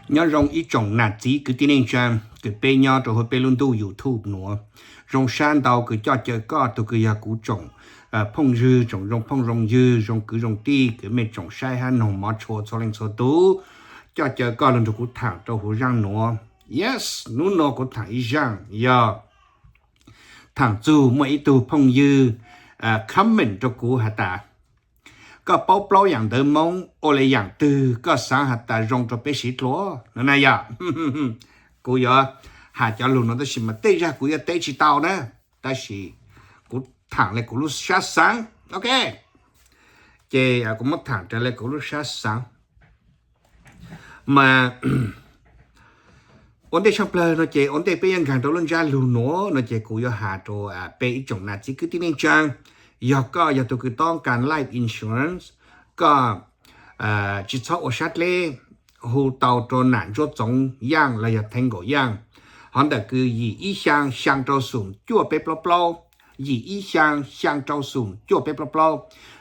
Nyob zoo ib tsoom nam txiv kwv tij neej tsaa kws peb nyob rau huv peb lub ntuj YouTube nuav. Zoo sab ntau kws coj caw koj tug kws yog kuv tsoom phooj ywg, tsoom zoo phooj zoo ywg, zoo kwv zoo tij kws mej tsoom saib hab noog mov tshua txhua leej txhua tug. Coj caw koj lug nrug kuv thaam rau huv zaaj nuav. Yes, nub nua kuv thaam ib zaaj yog thaam txug muaj ib tug phooj ywg comment rau kuv has tas, koj paub plaub yaam ntawv Moob ua le yaam twg koj xaav has tas zoo rau peb siv dlua no na yom. Kuv yuav has cov lug nuav tab sis mas tej zag kuv yuav teb tsi tau na, tab sis kuv thaam le kuv lub sab xaav, ok. Ces kuv muab thaam raws le kuv lub sab xaav. Mas ua ntej tshaj plawg no ces ua ntej peb yuav nkaag rau lub ntsab lug nuav no ces kuv yuav has rau peb ib tsoom nam txiv kwv tij neej tsaa, yog koj yog tug kws toob kas life insurance, koj tsi txhob ua sab dleb, hu tau rau nam ntsuab txoov yaaj los yog theev nkaum yaaj, hov ntawm kws yim ib xyaa xyaa rau xoom cuaj peb plaub plaub, yim ib xyaa xyaa rau xoom cuaj peb plaub plaub.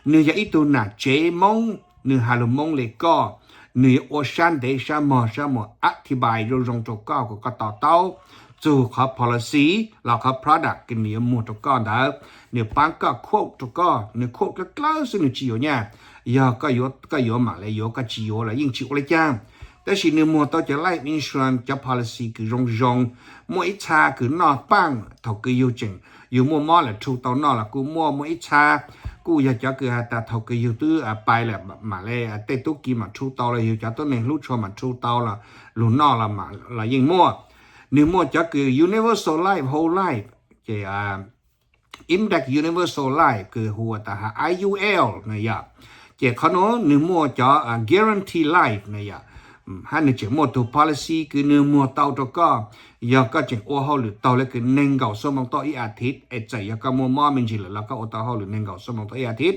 Nwg yog ib tug nam tsev Moob, nwg has lug Moob le koj, nwg yuav ua sab ntev sab mog sab muag a thi npais zoo zoo rau koj kuas koj to taub txug qhov policy los qhov product kws nwg yuav muag rau koj ntawd. Nwg paab koj quote rau koj, nwg quote dlawb dlawb xwb nwg tsi yuav nyaj. Yog koj yuav mam le yuav, koj tsi yuav los yeej tsi ua le caag. Tab sis nwg muag tau cov life insurance, cov policy kws zoo zoo, muaj ib txha kws noj paaj thaum kws yug tseem yug muaj mob lawm rhu tau noj los kuj muaj, muaj ib txha kuj yog cov kws has tas thaum kws yug twb pais lawm mam le tej tub ki mam rhu tau los yug cov tuab neeg hlub tshua mam rhu tau los lug noj los yeej muaj. Nwg muaj cov kws universal life, whole life, ces index universal life kws hu tas has I U L na yom. Ces qhov nuav nwg muaj cov guarantee life na yom, hab nwg tseem muaj tug policy kws nwg muag tau rau koj, yog koj tseem ua hauj lwm taug le kws neeg nkaum xuab moos tau ib a thiv, es txawm yog koj muaj mob me ntsis lawm los koj ua tau hauj lwm neeg nkaum xuab moos tau ib a thiv,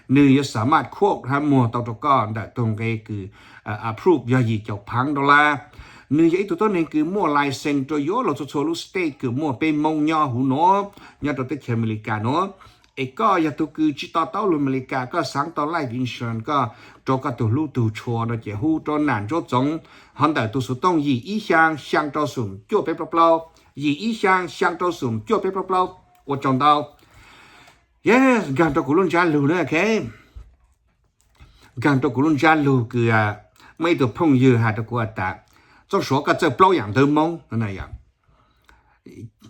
nwg yuav xaam maj quote hab muag tau rau koj ntawm tug nqe kws approve yog yim caum phaav dollar. Nwg yog ib tug tuab neeg kws muaj license rau yuav luag txhua txhua lub state kws muaj peb Moob nyob huv nuav, nyob rau teb chaws Amelikas nuav. Es koj yog tug kws tsi to taub lug Amelikas, koj xaav tau life insurance koj rau koj tug hlub tug tshua no ces hu rau nam ntsuab txoov, hov ntawm tug xuv tooj yim ib xyaa xyaa rau xoom cuaj peb plaub plaub, yim ib xyaa xyaa rau xoom cuaj peb plaub plaub. Ua tsaug ntau. Yes, nkaag rau kuv lub ntsab lug na, ok. Nkaag rau kuv lub ntsab lug kws muaj ib tug phooj ywg has rau kuv has tas, Txooj Suav, koj txawj plaub yaam ntawv Moob no na yom,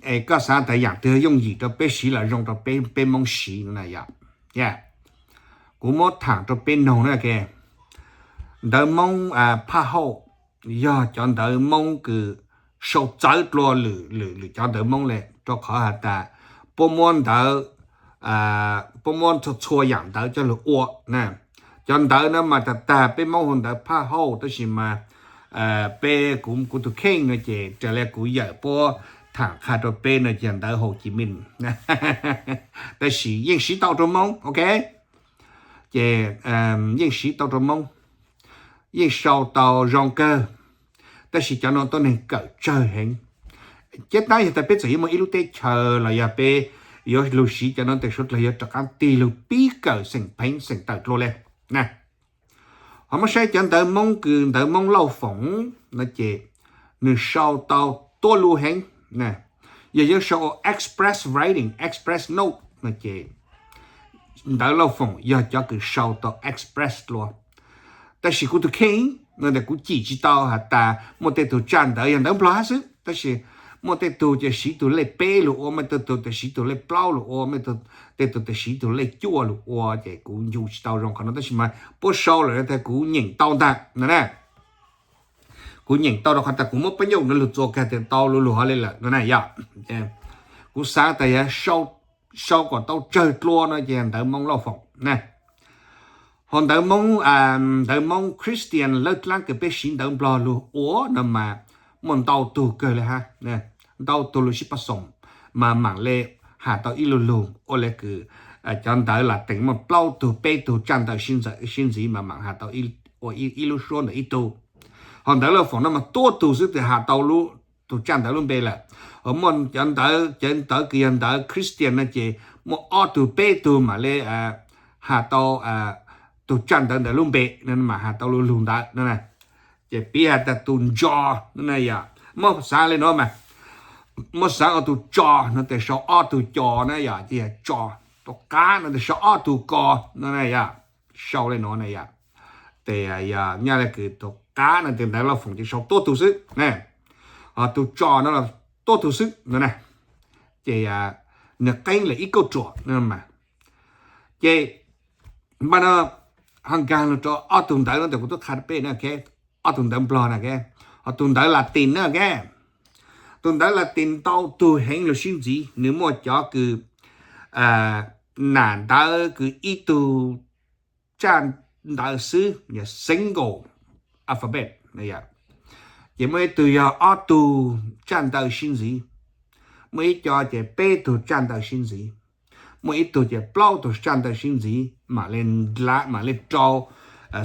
es koj xaav tas yaam twg yooj yim rau peb siv los zoo rau peb Moob siv no na yom. Kuv muab thaam rau peb noog na, ok. Ntawv Moob phaj hauj yog cov ntawv Moob kws sau txawv dlua lwm lwm cov ntawv Moob le, rau qhov has tas puab muab ntawv, puab muab txhua txhua yaam ntawv coj lug ua na. Cov ntawv no mas tag tag peb Moob hu ntawv phaj hauj, tab sis mas peb, kuv, kuv tus kheej no ces raws le kuv yawm puab thaam qha rau peb no ces ntawv Hauv Ci Minh. Tab sis yeej siv tau rau Moob, ok. Ces yeej siv tau rau Moob, yeej sau tau zoo kawg, tab sis cov no tuab neeg kawm tsawg heev. Ceb tab yog tas peb txawm yuav muaj ib lub teb chaws los yog peb yuav lug siv cov no tes suav dlawg yuav rov qaab tig lug pib kawm xeem pheev xeem tawm dlua le na. Ho muab saib cov ntawv Moob kws ntawv Moob Lauj Foom no ces nwg sau tau tuab lug heev. Yog yuav sau ua express writing, express note no ces ntawv Lauj Foom yog cov kws sau tau express dlua. Tab sis kuv tus kheej no ntawm kuv cim tsis tau has tas muaj tej tug tsaj ntawv yog ntawv Nplog hab xwb, tab sis muaj tej tug ces siv tug lej peb lug ua, muaj tej tug ces siv tug lej plaub lug ua, muaj tej tug ces siv tug lej cuaj lug ua, ces kuv ncu tsis tau zoo qhov no, tab sis mas puab sau lawm tas kuv nyeem tau ntag no na. Kuv nyeem tau rau qhov tas kuv muab pab nyauj no lug txua kag tas tau lug lug hov le lawm no na yom. Kuv xaav tas yog sau kom tau tsawg dlua no ces ntawv Moob Lauj Foom na. Ho ntawv Moob, ntawv Moob Christian lawv dlaab kws peb siv ntawv Nplog lug ua no mas muaj ntau tug kawg le hab, ntau tug lug sib pab xoom mas maam le has tau ib lug lug ua le kws cov ntawv Latees muaj plaub tug peb tug tsaj ntawv sib ntxwv mas maam has tau ua ib lub suab ntawm ib tug. Ho ntawv Lauj Foom no mas tuab tug xwb tes has tau tug tsaj ntawv lub npe lawm. Ho muaj cov ntawv, cov ntawv kws yog ntawv Christian no ces muaj ob tug peb tug maam le has tau tug tsaj ntawv ntawm lub npe, maam has tau lug lug ntawv no na. Ces piv has tas tus ntso no na yom, muab xav li no mas, muab xav ua tus tso no tes sau ob tug co na yom, ces yog tso. Tus qab no tes sau ob tug ko no na yom, sau li no na yom. Tes yog nyaj li kws tus qab no tes ntawv Lauj Foom ces sau tuab tug xwb na, ho tus tso no los tuab tug xwb no na. Ces nws qeeb lawm ib kauj ruam no mas. Ces npaj no ho nkag los rau ob tug ntawv no tes kuv twb qha rau peb na, ob tug ntawv Nplog na, ho tus ntawv Latin na. Tus ntawv Latin ntau tug heev los sib ntxiv, nws muaj cov kws nam ntawv kws ib tug tsaj ntawv xwb, yog single alphabet. Ces muaj ib tug yog ob tug tsaj ntawv sib ntxiv, muaj ib co ces peb tug tsaj ntawv sib ntxiv, muaj ib tug ces plaub tug tsaj ntawv sib ntxiv, mam li nla mam li rau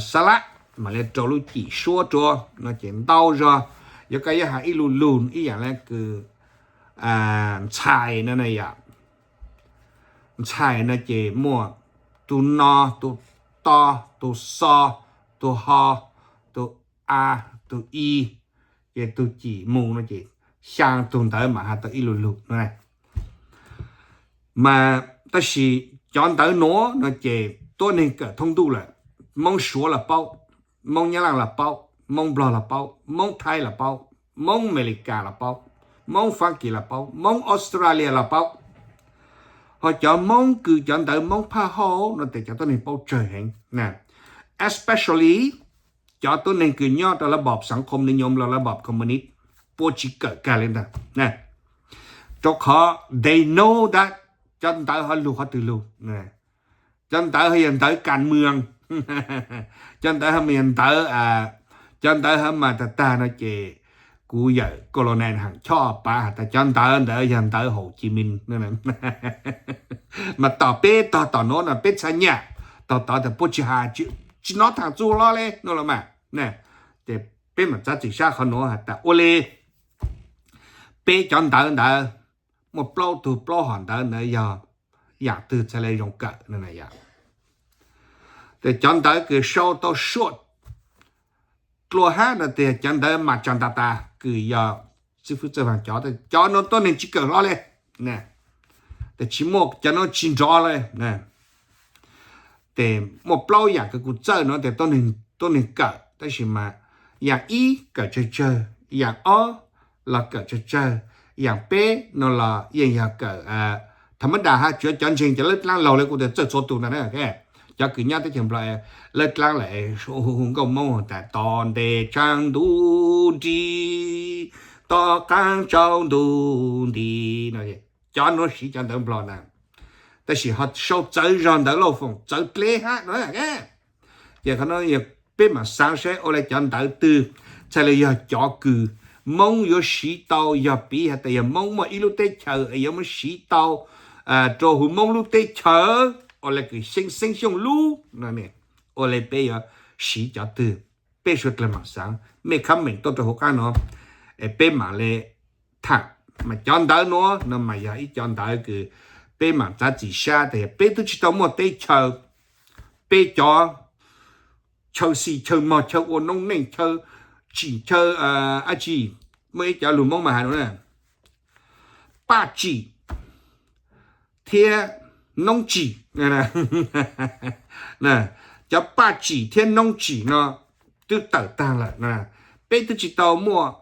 xab lab, mam li rau lub cim suab rua no ces ntau zog. Yuav koj yuav hais ib lu lug ib yam li kws ntxhais no na yom, ntxhais no ces muaj tus no, tus to, tus xo, tus ho, tus a, tus i, ces tus cim mus no ces xyaa tug ntawv mam has tau ib lu lug no. Mas tab sis cov ntawv nuav no ces tuab neeg kawm thoob ntuj lawm, Moob Suav los paub, Moob Nyab Laj los paub, Moob Nplog los paub, Moob Thaib los paub, Moob Amelikas los paub, Moob Fab Kis los paub, Moob Australia los paub. Ho cov Moob kws cov ntawv Moob phaj hauj no tes cov tuab neeg paub tsawg heev, especially cov tuab neeg kws nyob rau lab bob xaav khoom nws nyoom los lab bob communist, puab tsis kawm kag li ntag. Rau qhov they know that cov ntawv ho lug qhov twg lug. Cov ntawv ho yog ntawv kas mws, cov ntawv ho yog ntawv, cov ntawv ho mas tag tag no ces kuv yawm Colonel Haam Choj pav has tas cov ntawv ntawd yog ntawv Hồ Chí Minh. Mas tom peb tog tom nuav no peb txhaj nyaj, tog tod tas puab tsis has, tsis nov thaam txug hlo le no los mas. Ces peb mam txav txim sab qhov nuav has tas ua le peb cov ntawv ntawd muaj plaub tug plaub hom ntawv ntawd yog yaam twg txhaj le zoo kawm no na yom. Ces cov ntawv kws sau tau suaj dlua hab no tias cov ntawv mas tsa nta tas kws yog xib fwb Txawj Vaag cov, cov nuav tuab neeg tsis kawm hlo le, tes tsis muaj, cov nuav tsis nrov le. Ces muaj plaub yaam kws kuv txawj no tes tuab neeg kawm, tab sis mas yaam ib kawm tsawg tsawg, yaam ob los kawm tsawg tsawg, yaam peb no los yeej yog kawm tha mab das hab, tsuav cov ntseeg cov lawb dlaab laug le kuv tes txawj txhua tug ntag na. Cov kws nyob teb chaws Nplog lawb dlaab lawm hu nkauj Moob tas tos ntes tshaab ntug nrig, tos qaab tsau ntug nti no, cov nuav siv cov ntawv Nplog na. Tab sis ho sau txawv zog ntawv Lauj Foom txawv dleb hab no. Ces qhov no peb mam xaav saib ua le cov ntawv twg txhaj le yog cov kws Moob yuav siv tau, yog piv has tas yog Moob muaj ib lub teb chaws es yuav muab siv tau rau huv Moob lub teb chaws, ua le kws xeeb xeeb xyooj lub no, ua le peb yuav siv cov twg, peb suav dlawg mam xaav, mej comment tuaj rau huv qaab no es peb mam le thaam. Mas cov ntawv nuav no mas yog ib cov ntawv kws peb mam txav txim sab tas yog peb twb tsis tau muaj teb chaws, peb cov chaw xis chaw mog, chaw ua noob neej, chaw tsim chaw dab tsi, muaj ib cov lug Moob mas has no na, paj tsim thiab noob tsim. Cov paj tsim thiab noob tsim no twb tawm taag lawm. Peb twb tsis tau muaj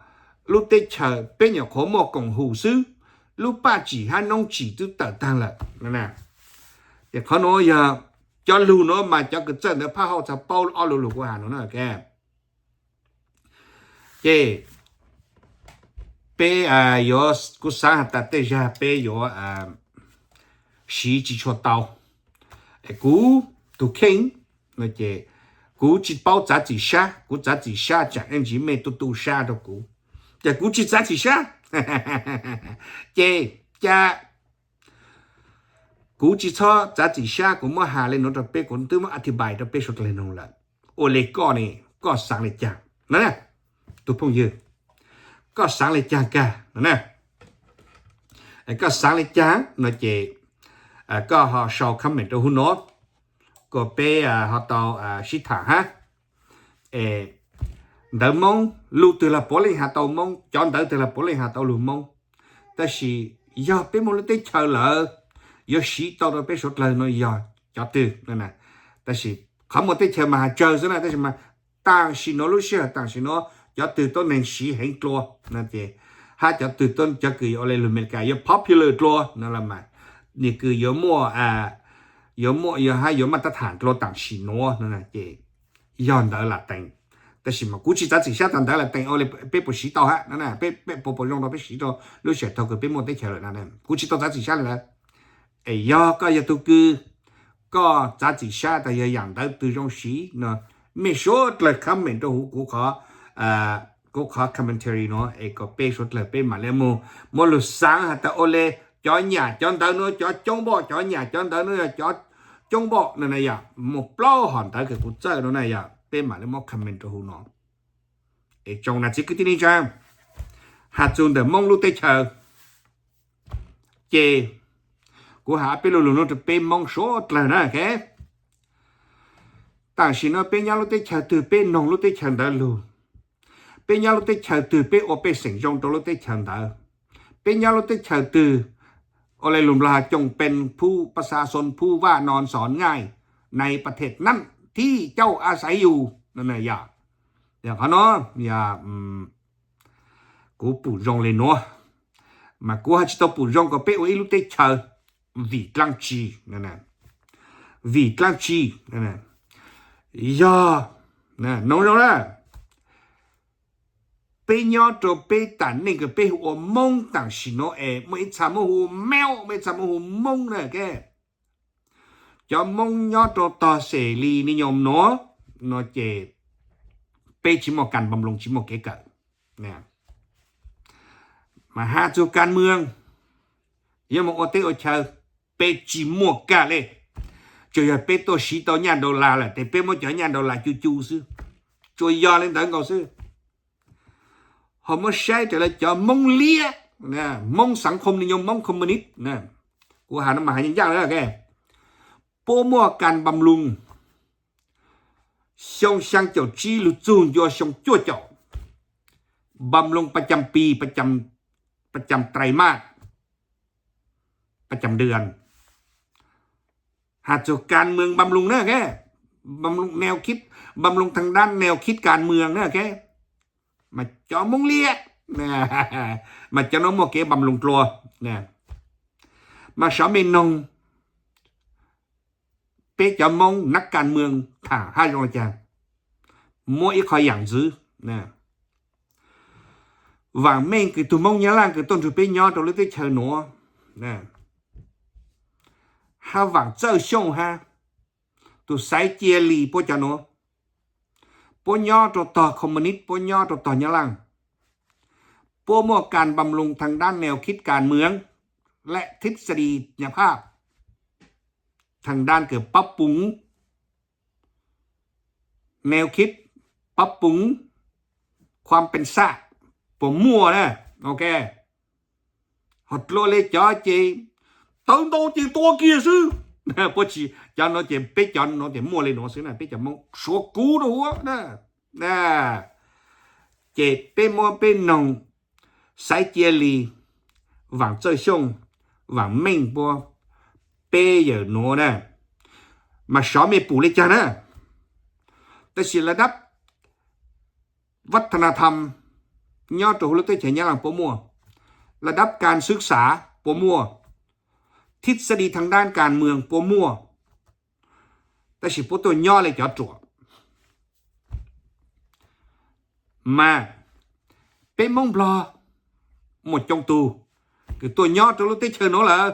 lub teb chaws, peb nyuam qhuav muaj koom hum xwb, lub paj tsim hab noob tsim twb tawm taag lawm. Ces qhov nuav yog cov lug nuav mas cov kws txawj ntawv phaj hauj txhaj paub ob lu lug kuv has no na. Ces peb yuav, kuv xaav has tas tej zag peb yuav siv tsis tshua tau. Es kuv tug kheej no ces kuv tsis paub txav txim sab, kuv txav txim sab tsaam ib ntsis mej tuaj tu sab rau kuv, ces kuv tsis txav txim sab. Ces ca kuv tsis txhob txav txim sab, kuv muab has le nuav rau peb, kuv twb muab a thi npais rau peb suav dlawg noog lawm. Ua le koj ne, koj xaav le caag na, tus phooj ywg, koj xaav le caag kag na? Koj xaav le caag no ces koj ho sau comment rau huv nuav, kuas peb ho tau sib thaam hab. Es ntawv Hmoob, lus twg los puav leej has tau Hmoob, cov ntawv twg los puav leej has tau lus Hmoob. Tab sis yog peb muaj lub teb chaws lawm, yuav siv tau rau peb suav dlawg no yog cov twg no na. Tab sis qhov muaj teb chaws mas has tsawg xwb na, tab sis mas tam sim nuav lub sij hawm tam sim nuav cov twg tuab neeg siv heev dlua no ces, hab cov twg tuab, cov kws ua le lug Amelikas yuav popular dlua no los mas, nwg kws yuav muaj, yuav muaj, yuav hab yuav maaj tab tham dlua tam sim nuav no ces yog ntawv Latees. Tab sis mas kuv tsi txav txim sab tas ntawv Latees ua le peb puas siv tau hab no, peb, peb puas, puas zoo rau peb siv rau lub sij hawm thaum kws peb muaj teb chaws lawm na, kuv tsi tau txav txim sab le ntawd. Es yog koj yog tug kws koj txav txim sab tas yog yaam ntawv twg zoo siv no, mej suav dlawg comment rau huv kuv qhov, kuv qhov commentary no es kom peb suav dlawg peb mam le moog muab lug xaav has tas ua le cov nyam cov ntawv nuav cov coob npaum, cov nyam cov ntawv nuav yog cov coob npaum no na yog, muaj plaub hom ntawv kws kuv txawj no na yog, peb mam le muab comment rau huv no. Es tsoom nam txiv kwv tij neej tsaa, has txug ntawm Moob lub teb chaws, ces kuv has peb lu lug nuav rau peb Moob suav dlawg na. Tam sim no peb nyob lub teb chaws twg peb noog lub teb chaws ntawd lug. Peb nyob lub teb chaws twg peb ua pej xeem zoo rau lub teb chaws ntawd. Peb nyob lub teb chaws twg ua le lug Nplog has จงเป็นผู้ ประชาชนผู้ว่า นอนสอนง่าย ในประเทศนั้นที่เจ้าอาศัยอยู่ no na yog. Yog qhov no yog kuv pum zoo le nuav, mas kuv hab tsi tau pum zoo kom peb ua ib lub teb chaws. Vim dlaab tsi? Vim dlaab tsi? Yog, noog zoo na, peb nyob rau peb tam neej kws peb hu ua Moob tam sim no es muaj ib txha muab hu ua Meb, muaj ib txha muab hu Moob na ke. Cov Moob nyob rau tog xes li ni nyoos nuav no ces peb tsis muaj kas npam loos, tsis muaj kev kawm. Mas has txug kas mwg, yuav moog ua teb ua chaw, peb tsis muaj kag le. Tsuas yog peb tuaj siv tau nyaj dollar lawm tes peb muab cov nyaj dollar cu cu xwb. Tsuas yog le ntawd nkaus xwb. Ho muab saib raws le cov Moob liab, Moob xaav khoo ni nyoos, Moob communist, kuv has no mas has ncaaj ncaaj lawm, puab muaj kas npam loos xyoo xyaa caum tsib lug txug ncua xyoo cuaj caum, npam loos pab cam pis, pab cam trais maj, pab cam dwm. Has txug kas mwg npam loos na ke, npam loos neo khib, npam loos thaj dab neo khib kas mwg na ke, mas cov Moob liab, mas cov nuav muaj kev npam loos dlua. Mas sov mej noog peb cov Moob nab kas mwg tham hab zoo le caag, muab ib qho yaam ntxwv. Vaam Meej kws tug Moob Nyab Laaj kws tuaj nrug peb nyob rau lub teb chaws nuav, hab Vaam Txawj Xyooj hab tug Xaiv Cia Lis, puab cov nuav, puab nyob rau tog communist, puab nyob rau tog Nyab Laaj, puab muaj kas npam loos thaj dab neo khib kas mwg le thib xa di nyam phaj, thaj dab kws pab pug neo khib, pab pug khuam pes xaj puas muaj na. Ok, ho dlua le cov ces tawv ntau ces tua kiag xwb. Puab tsis, cov nuav ces peb cov nuav ces muaj le nuav xwb na, peb cov Moob suav kuv rau huv na. Ces peb muab peb noog Xaiv Cia Lis, Vaam Txawj Xyooj, Vaam Meej puab, peb yawm nuav na, mas sov mej pum le caag na. Tab sis la dab vaj tha na tham nyob rau huv lub teb chaws Nyab Laaj puab muaj, la dab kas xwb xav puab muaj, thib xa di thaj dab kas mwg puab muaj, tab sis puab tuaj nyob le cov ruam. Mas peb Moob Nplog muaj coob tug kws tuaj nyob rau lub teb chaws nuav lawm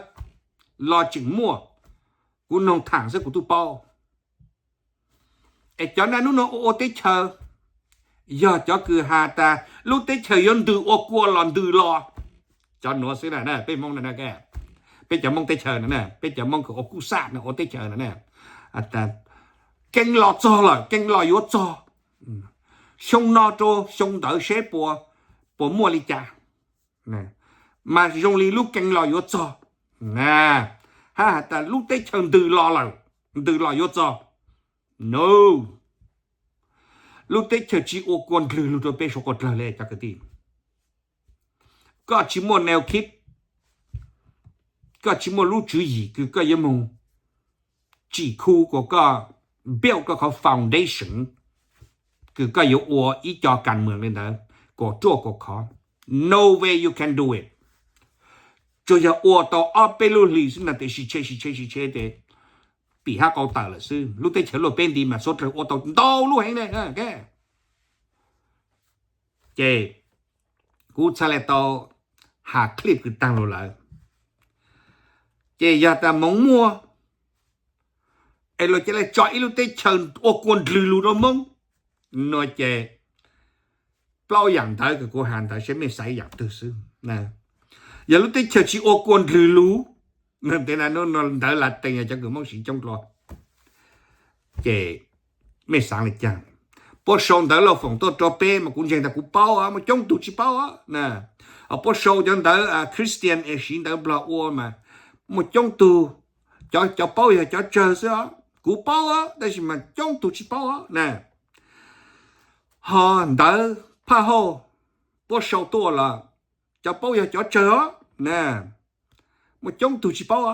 los tseem muaj. Kuv noog tham xwb kuv tub paub. Es cov naj nub nuav ua ua teb chaws, yog cov kws has tas lub teb chaws yuav ntws ua kua los ntws los, cov nuav xwb na, peb Moob na, peb cov Moob teb chaws na, peb cov Moob kws ua kuj xaj na, ua teb chaws na, keeb los txog lawm, keeb los yuav txog, xyoo no rau xyoo ntawd seb puas, puas muaj li cas, mas zoo li lub keeb los yuav txog, hab has tas lub teb chaws ntws los lawm, ntws los yuav txog. No, Lub teb chaws tsis ua kua ndlwg lug rua peb suav quas dlawg le cov kwv tij. Koj tsis muaj neo khib, koj tsis muaj lub tswv yim kws koj yuav moog tsim khu kuas koj build koj qhov foundation kws koj yuav ua ib co kas mwam le ntawd kuas ruaj kuas khov. No way you can do it. Tsuas yog ua tau ob peb lub hlis xwb na, tes sis tshe sis tshe sis tshe tes pim hab qau tawm lawm xwb. Lub teb chaws luaj peb nti mas suav dlawg ua tau ntau lub heev ne. Ces kuv txhaj le tau has clip kws taag lug lawm. Ces yog tas moov muaj es luag ca le tso ib lub teb chaws ua kua ndlwg lug rua Moob no ces plaub yaam ntawv kws kuv has ntawd seb mej xav yaam twg xwb. Yog lub teb chaws tsis ua kua ndlwg lug, ntawv Latees yog cov kws Moob siv coob dlua, ces mej xaav le caag? Puab sau ntawv Lauj Foom tuaj rua peb mas kuv ntseeg tas kuv paub, muaj coob tug tsis paub. Puab sau cov ntawv Christian es siv ntawv Nplog ua mas muaj coob tug, cov paub yog cov tsawg xwb os. Kuv paub tab sis mas coob tug tsis paub na. Ho ntawv Phaj Hauj puab sau tuaj los cov paub yog cov tsawg os na, muaj coob tug tsis paub.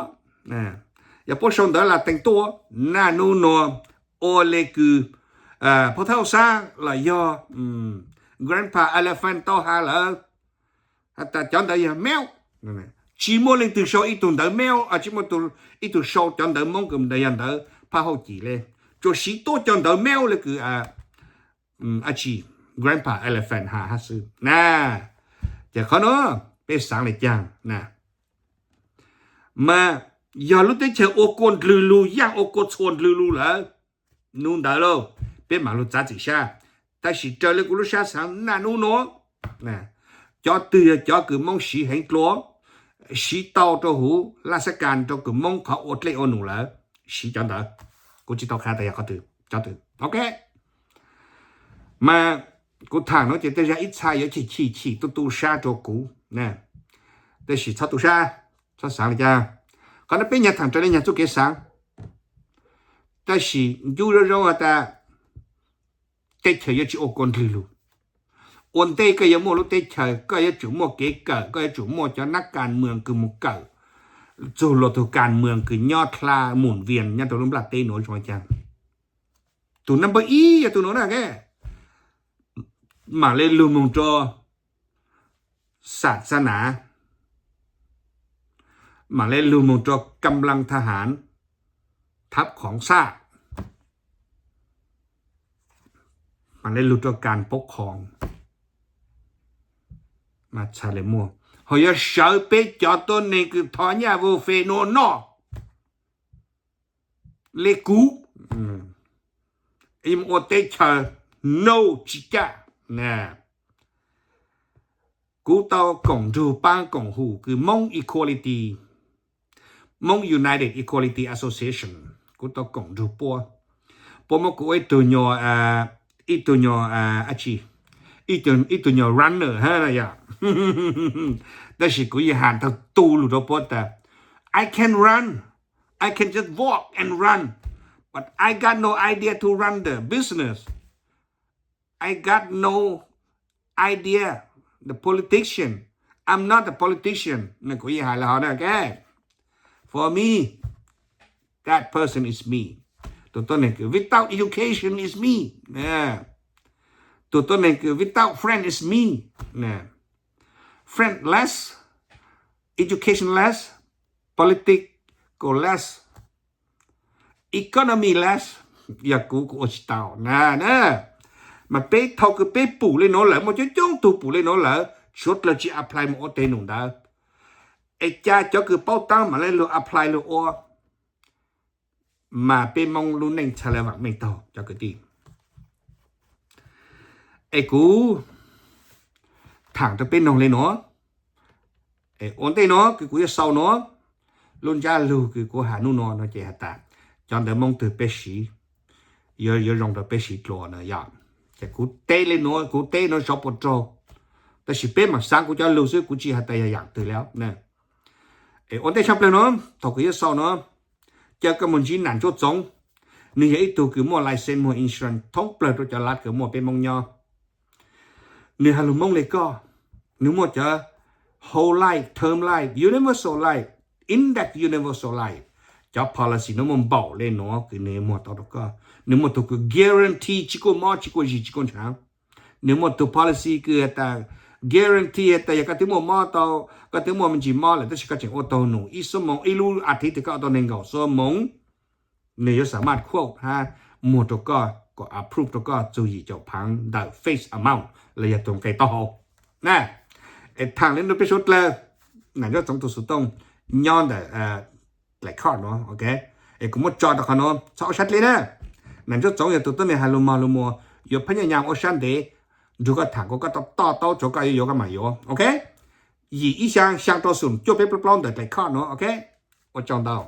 Yog puab sau ntawv Latees tuaj, naj nub nuav ua le kws Phaj Hauj Xab los yog Grandpa Elephant tau has lawm, has tas cov ntawd yog male. Tsis muaj leej twg sau ib tug ntawv male, tsis muaj ib tug sau cov ntawv Moob kws ntawd yog ntawv Phaj Hauj Cim le, tsuas siv tuab cov ntawv male le kws Grandpa Elephant has hab xwb na. Ces qhov nuav peb xaav le caag na? Mas yog lub teb chaws ua kua ndlwg lug, yaaj ua kua txhua ndlwg lug lawm, nub ntawd lauj peb mam lug txav txim sab. Tab sis raws le kuv lub sab xaav naj nub nuav, cov twg yog cov kws Moob siv heev dlua, siv tau rua huv laj xab kas rua kws Moob qhov ua dlej ua num lawm, siv cov ntawd. Kuv tsis tau qha tas yog qhov twg, cov twg, ok. Mas kuv thaam nuav ces tej zag ib txha yuav chim chim chim tu tu sab rua kuv, tab sis txhob tu sab, txhob xaav le caag. Qhov nuav peb nyag thaam raws le nyag txuj kev xaav. Tab sis ncu zoo zoo has tas teb chaws yuav tsis ua kua ndlwg lug. Ua ntej koj yuav muaj lub teb chaws, koj yuav tsum muaj kev kawm, koj yuav tsum muaj cov nab kas mwam kws mus kawm txug luag tug kas mwam kws nyob dlha mus vias nyob rau lub nplaj teb nuav zoo le caag. Tug number ib yog tug nuav na. Mam le lug moog rua xam xa na, mam le lug moog rua kam laj tha has, thab khoov xaj, mam le lug rua kas paub khoov. Ho yuav sawv peb cov tuab neeg kws thov nyaj vau fes nuav noj le kuv, ua teb chaws, no, tsis caj. Kuv tau koom nrug paab koom hum kws Moob Equality, Moob United Equality Association, kuv tau koom nrug puab. Puab muab kuv ua ib tug nyuas, ib tug nyuas, ib tug nyuas runner hab yom. Tab sis kuv yeej has tau tu lug rua puab tas, I can run, I can just walk and run, but I got no idea to run the business. I got no idea the politician. I'm not a politician. Kuv yeej has le hov na, okay? For me, that person is me. Tug tuab neeg kws without education is me. Tug tuab neeg kws without friend is me. Friend less, education less, political less, economy less, yog kuv, kuv ua tsis tau na. Mas peb thaus kws peb pum le nuav lawm, muaj coob coob tug pum le nuav lawm, suav dlawg tsis apply mus ua teg num ntawd, es ca cov kws paub taab mam le lug apply lug ua, mas peb Moob lub neej txhaj le vaam meej taug cov kwv tij. Es kuv thaam rua peb noog le nuav, ua ntej nuav kws kuv yuav xaus nuav, lub ntsab lug kws kuv has nub nua no ces has tas cov ntawv Moob twg peb siv yuav zoo rua peb siv dlua na yom. Ces kuv teb le nuav, kuv teb nuav sov puas raug, tab sis peb maam xaav kuv cov lug xwb, kuv tsis has tas yog yaam twg le. Es ua ntej tshaaj plawg nuav, thaus kws yuav xaus nuav, ca koj moog ntsib nam ntsuab txoov, Nws yog ib tug kws muaj license muag insurance thoob plawg rua cov lab kws muaj peb Moob nyob. Nws has lug Moob le koj, nws muaj cov whole life, term life, universal life, index universal life. Cov policy nuav muaj npaum le nuav kws nws muag tau rua koj. Nws muaj tug kws guarantee tsi kuaj mob, tsi kuaj zis, tsi kuaj ntshaav. Nws muaj tug policy kws has tas guarantee has tas yog koj twb muaj mob tau, koj twb muaj me ntsis mob lawm tab sis koj tseem ua taug num ib xuab moos, ib lub as thiv koj ua tau neeg nkaum xuab moos, nws yuav xam maj quote hab muag rua koj, kom approve rua koj txug yim caum phaav ntawm face amount los yog tug nqe taub hau na. Es thaam le nuav peb suav dlawg, Nam Ntsuab Txoov tug xuv tooj nyob ntawm dlaim khoj nuav, ok. Es kuv muab tso rua qhov nuav txhob ua sab dleb na. Nam Ntsuab Txoov yog tug tuab neeg has lug mog lug muag, yuav phab nyaj nyam ua sab ntev, nrug koj thaam kuas koj toj taub tsuav koj yuav yuav koj mam yuav, ok. Yim ib xyaa xyaa rau xoom cuaj peb plaub plaub ntawm dlaim khoj nuav, ok. Ua tsaug ntau.